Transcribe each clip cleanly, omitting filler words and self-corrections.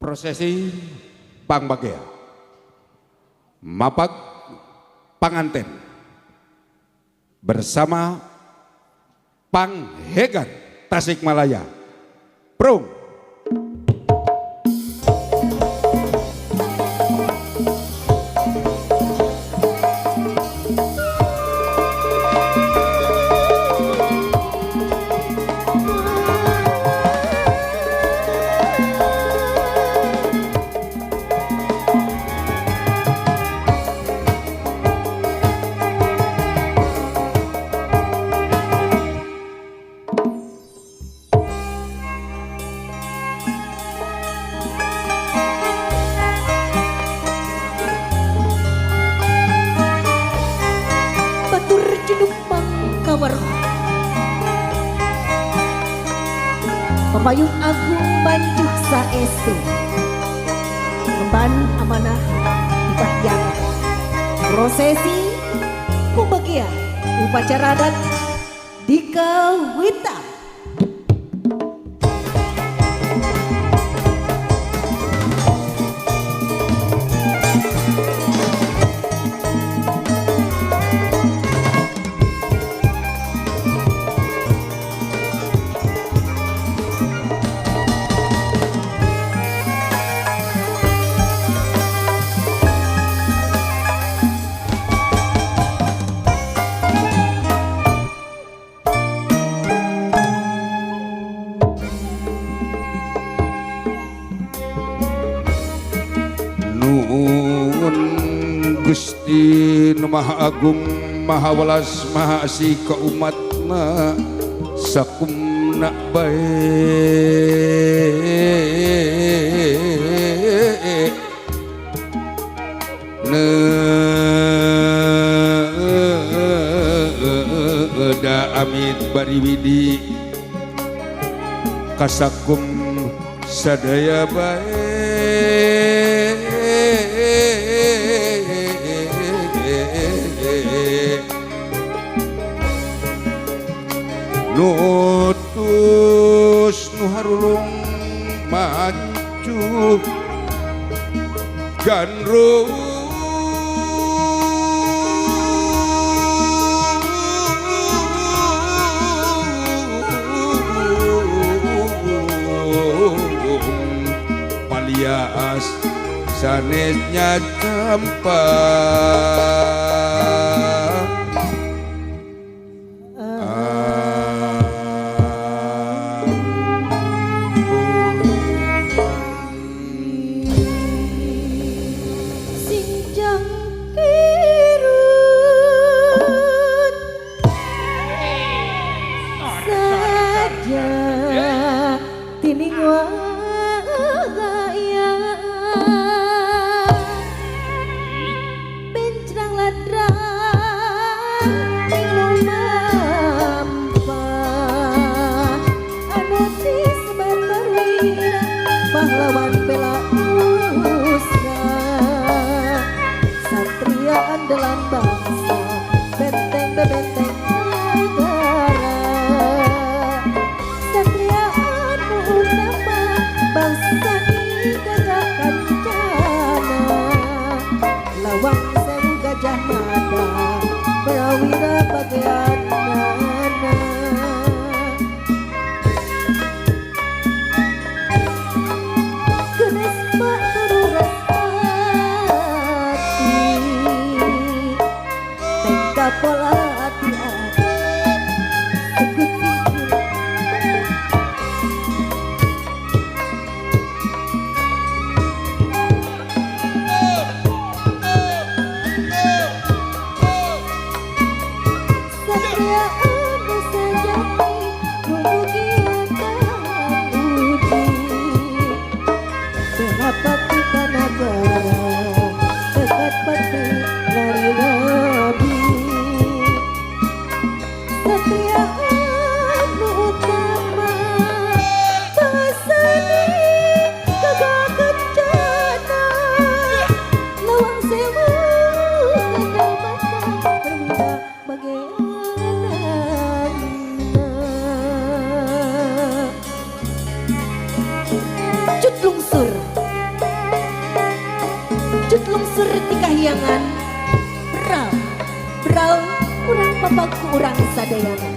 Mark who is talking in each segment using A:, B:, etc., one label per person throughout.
A: Prosesi Pangbagea Mapag Panganten bersama Panghegar Tasikmalaya. Prung.
B: Batur jenuk mangkaweruh, Pepayung agung banjuh saestu, ngemban amanah di kahyangan. Prosesi Kumbagea upacara adat dikawitan.
A: Nuhun Gusti Nu Maha Agung, Maha Welas, Maha Asih ka umatna sakumna bae. Neda amit bari widi kasakum sadaya bae. Nutus nu harulung maju gandrung palias sanesnya campa.
B: Sinjang kirut saja tining waya bencrang ladrang ing lumampah anu disebat perwira pahlawan bela nusa, satria andalan bangsa, benteng bebenteng negara, satria anu utama bangsa gagah kancana, Lawang Sewu Gajah Mada prawira bagianana. Genes mak turu respati tengka pola hati sekut singkir. Satria anu sejati numugia tahan uji, Senapati kanagara dekat pati lari nabi, Satria anu utama basani gagah kencana, Lawang Sewu Gajah Mada perwira bagianana. Cut lungsur. Kahyangan Brau Brau urang papak urang sadayana.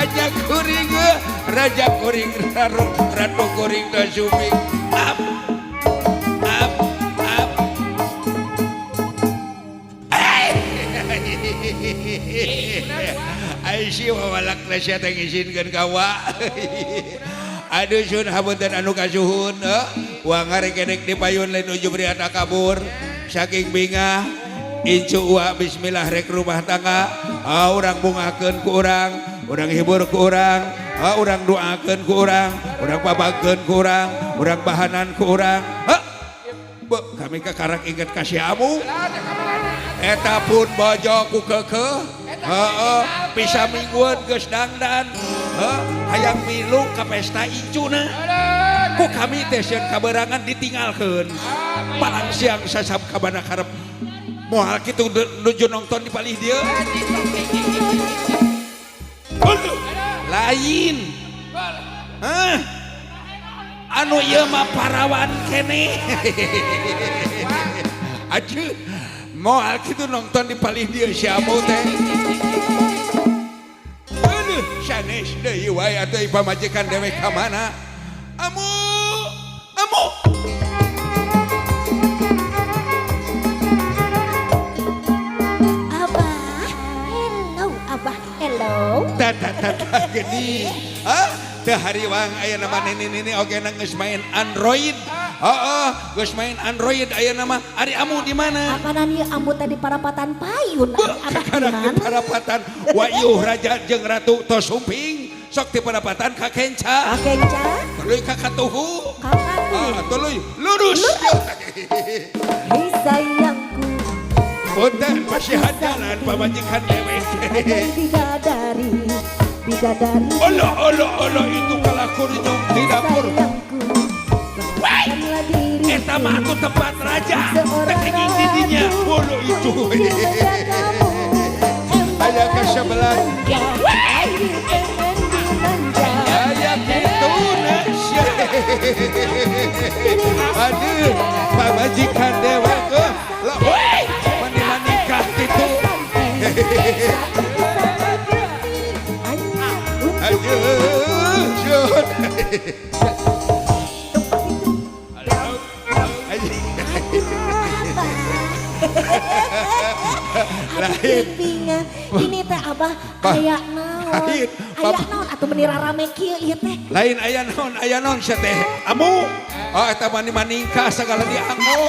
A: Aja kuring raja kuring ratu kuring suming up up up. Ai wawalak na sia teh ngizinkeun ka wa. Aduh sun hapunten anu kasuhun wa ngarekedek di payun lain ujub riata kabur saking bingah incu wa bismillah rek rumah tangga urang bungakeun ku urang, urang hibur ku urang, urang doakeun ku urang, urang pabageun ku urang, urang bahanan ku urang. Kami kakarak inget ka si amu eta pun bojo ku keukeuh heeh bisa mingguan geus dangdan hayang milu ka pesta incuna ku kami teh sieun kaberangan ditinggalkeun palang siang sasab kabana karep moal kitu nuju nonton di palih dieu lain. Hah? Anu ieu mah parawan keneh. Aduh, moal kitu nonton di palih dieu si amu teh. Aduh, sanes deui wae atuh pamajikan dewek ka mana? Amu, amu.
B: Abah, hello Abah, hello.
A: Tata tata geni. Hah? Teu hariwang aya nama nini-nini oge geus main Android. Heeh, geus main Android aya nama. Ari amu di mana?
B: Apanan ieu amu tadi parapatan payun. Ari Abah di
A: Karak di
B: mana?
A: parapatan wayuh raja jeung ratu tos sumping sok di parapatan ka kenca.
B: Ka kenca?
A: Tuluy ka katuhu.
B: Ka katuhu.
A: Ah, tuluy lurus.
B: Hei sayangku.
A: Punten pasihan jalan pamajikan dewek.
B: Bagai bidadari, bidadari.
A: Allah Allah Allah itu kalakun jeung di dapur.
B: Sayangku, bahkanlah diriku.
A: Eta mah atuh tempat raja.
B: Seorang
A: Teu kenging di dinya.
B: ratu
A: Bodoh itu.
B: untuk menjagamu.
A: Aya ka sebelah.
B: Pengen dimanja.
A: Aya kitu na sia. Aduh, pamajikan dewek lah weh, mani nikah kitu. Aduh, sun. Lain.
B: Binga. Ini teh Abah aya naon?
A: Lain.
B: Aya naon atuh meuni rarame kieu ieu teh?
A: Lain aya naon sia teh. Amu. Oh eta mani maningkah sagala dianggo.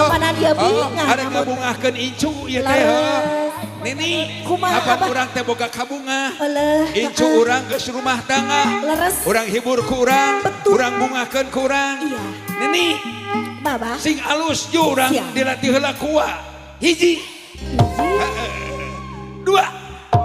B: Apanan ieu bingah?
A: Ada ngabungahkeun incu ieu teh.
B: Leres.
A: Nini,
B: Kumaha,
A: apa
B: Abah?
A: urang teh boga kabungah?
B: Eleuh.
A: Incu urang geus rumah tangga.
B: Leres.
A: Urang hibur ku urang,
B: Betul.
A: urang bungahkeun ku urang.
B: Iya.
A: Nini,
B: Babah.
A: sing alus ju urang
B: Siap.
A: dilatih heula kuat. Hiji,
B: Hiji,
A: dua,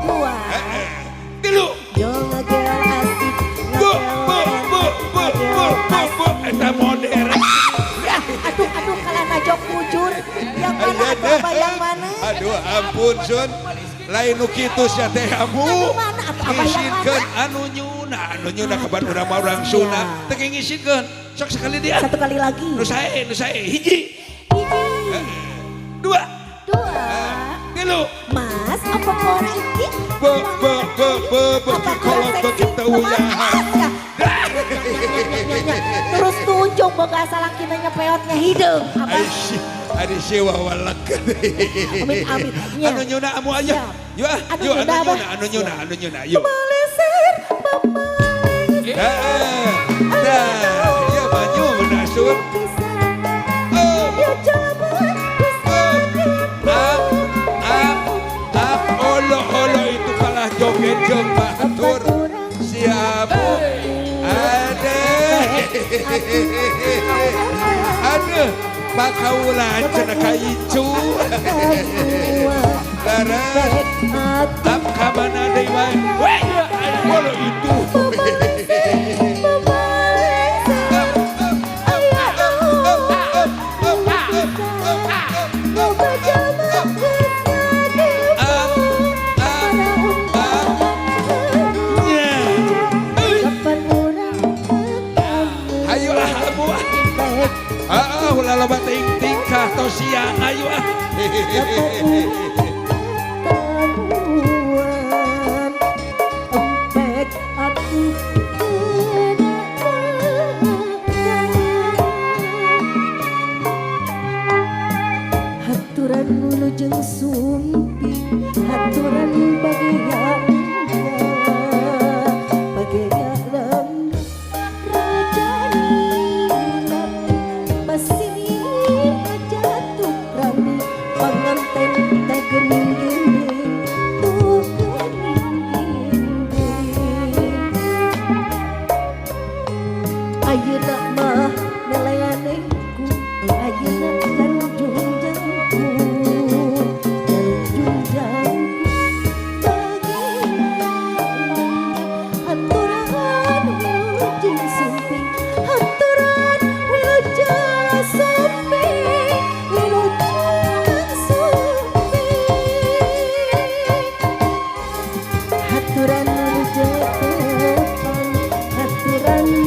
B: dua.
A: tilu.
B: Yo ngagel asik.
A: Bu, bu, bu, bu, bu, bu, bu, eta modern.
B: Ya, aduh, aduh, kalana jok mujur. Yang mana atuh Abah, yang mana?
A: Aduh, ampun sun. Lain nu kitu sia teh amu.
B: Anu mana atuh Abah yang mana?
A: Ngisinkeun anu nyuna, anu nyuna kapan urang mah urang Sunda.
B: Iya.
A: Teu ngisinkeun. Sok sekali dia.
B: Satu kali lagi.
A: Nu sae, nu sae. Hiji,
B: Hiji,
A: dua,
B: dua.
A: tilu.
B: Mas, apa kora iki?
A: Be, be, be, be, be,
B: Apa
A: kolot
B: kora
A: begitu
B: seksi?
A: ya.
B: Mas, ya. Terus tunjuk. Untung boga salakina nyepeotnya hideung, Abah.
A: Ai si ari si wawalek.
B: Amin amin. Nya.
A: Anu nyuna amu aja.
B: Siap.
A: Yuk ah,
B: Anu
A: yuk
B: nyuna,
A: anu
B: Abah.
A: nyuna, anu nyuna, anu nyuna, yuk.
B: Maleser, mamaleser.
A: Heeh. Nah, ieu mah nyuna sun. Oh.
B: Ya coba
A: Up, up, up, olo olo itu kalah joget jeung batur. Siap. Ada. Aduh, Pak Kaula cenah ka incu. Leres. Up ka mana deui wae. Weh, olo itu. Up, up, up, up, up, up, up, up, up, up, up, up, up. Nya. Euy. Ayo ah abu ah. Ah, ulah loba teuing tingkah tos siang ayo ah.
B: Empek atuh. Haturan wilujeng sumping, haturan bagea bagea lenggah rajani masih jatuh rami panganten teh geuning geuning tuh geuning geuning. Ayeuna mah neleanengku, ayeuna jarujung jangkung, jarujung jangkung bagian. Haturan wilujeng sumping, haturan wilujeng sumping, wilujeng sumping. Haturan wilujeng tepang, haturan.